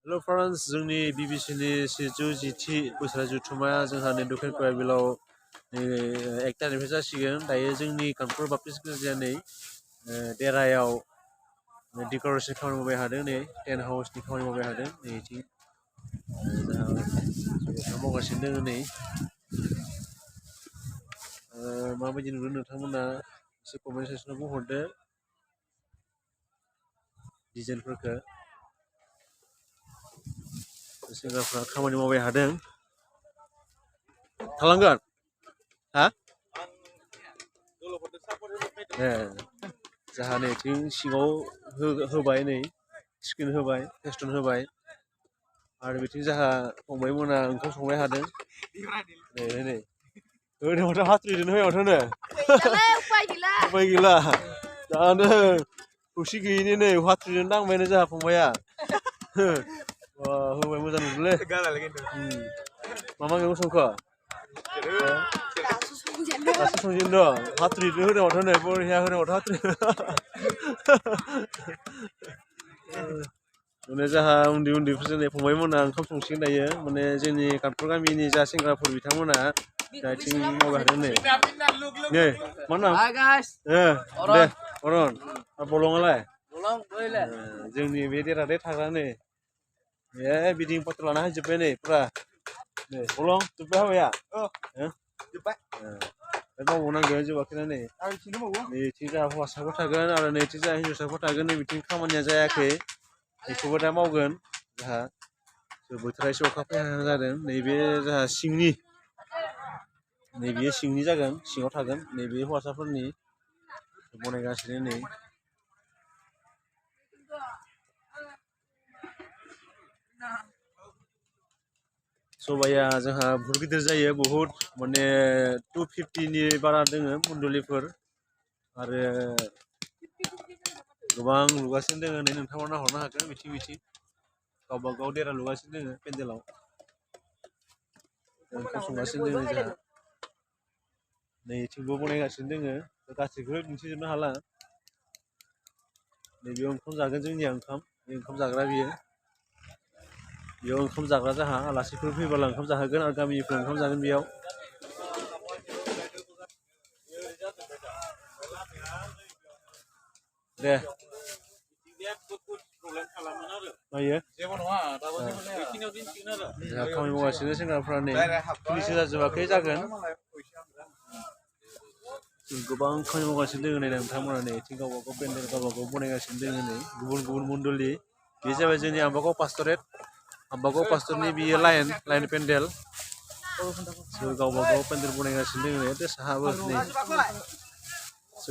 हेल' friends जोंनि बिबिसिनि 110थि बोसोरारि जथुम्माया जोंहा नै दक्षिण कयाबिलाव एक थारिखनिफ्राय जासिगोन। दायो जोंनि कानपुर बाप्टिस्ट गिर्जानि देरायाव डेक'रेसन खामानि मावबाय थादों। नै टेन्ट हाउसनि खामानि मावबाय थादों। नैथिं जोंहा मावगासिनो दङ। नै माबायदि नुदों नोंथांमोना एसे कमेन्ट सेक्सनाव बुंहरदो डिजाइनफोरखौ। सेंग्राफ्रा खामानि मावबाय थादों। थालांगोन हा जोंहा नैथिं सिङाव होबाय, नै स्क्रिन होबाय, फेस्टुन होबाय आरो बिथिं जोंहा फंबायमोना ओंखाम संबाय थादों। नै ओरै माथो हाथुरिजोंनो होबाय माथो उपाय गैला दानो खौसि गैयिनि नै हाथुरिजों दांबायानो जोंहा फंबाया। होबाय मोजां नुदोंलै। मा मैगं संखो? दासो संजेनदों। हाथुरिजों होदों माथो नै बरिया होदों माथो हाथुरि। माने जोंहा उन्दैफोरजों नै फंबायमोना ओंखाम संसिगोन दायो। माने जोंनि कानपुर गामिनि जा सेंग्राफोर बिथांमोना दाथिं मावबाय थादों। नै मा नाम? दे अरन। बलंआलाय? जोंनि बे देरादे थाग्रा नै बिदिं पत्र लाना होजोब्बाय नै फुरा। नै बलं जोब्बाय हाबाया? जोब्बाय। मावबावनांगोन जोबाखैना नै। नैथिं जोंहा हौवासाफोर थागोन आरो नैथिं जोंहा हिन्जावसाफोर थागोन। नै बिथिं खामानिया जायाखै, बेखौबो दा मावगोन जोंहा। बोथोरा एसे अखा फैहां जादों। नैबे जोंहा सिंनि, नैबे सिंनि जागोन, सिङाव थागोन। नैबे हौवासाफोरनि बनायगासिनो नै। सबाया जोंहा बहुत गिदिर जायो, बहुत माने 250नि बारा दोङो मण्डलिफोर आरो गोबां लुगासिनो दोङो। नै नोंथांमोना नाहरनो हागोन बिथिं गावबा गाव देरा लुगासिनो दोङो पेन्देलाव। ओंखाम संगासिनो दोङो जोंहा। नैथिंबो बनायगासिनो दोङो, गासैखौबो दिन्थिजोबनो हाला। नैबेयाव ओंखाम जागोन जोंनिया ओंखाम जाग्रा बियो। बेयाव ओंखाम जाग्रा जोंहा आलासिफोर फैबोला ओंखाम जाहोगोन आरो गामिनिफोर ओंखाम जागोन बेयाव। दे मायो जोंहा खामानि मावगासिनो सेंग्राफ्रा नै फिनिसिं जाजोबाखै, जागोन। गोबां खामानि मावगासिनो दोङो नै नोंथांमोना। नै बिथिं गावबा गाव पेन्डेल गावबा गाव बनायगासिनो दोङो। नै गुबुन गुबुन मण्डलि। बे जाबाय जोंनि आम्बागाव पास्टरेट, आम्बागाव पास्टरनि बियो लाइन पेन्डेल। गावबा गाव पेन्डेल बनायगासिनो दोङो। बे साहाबो नै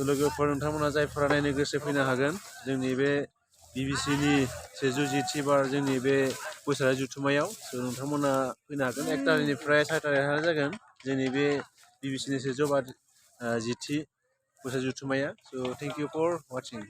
लोगोफोर नोंथांमोना जायफोरा नायनो गोसो फैनो हागोन। जोंनि बे बिबिसिनि 110थि बार जोंनि बे बोसोरारि जथुम्मायाव नोंथांमोना फैनो हागोन। 1 थारिखनिफ्राय 4 थारिखहालागै जागोन जोंनि बे बिबिसिनि 110थि बोसोरारि जथुम्माया। स' थेंक इउ फर वाचिं।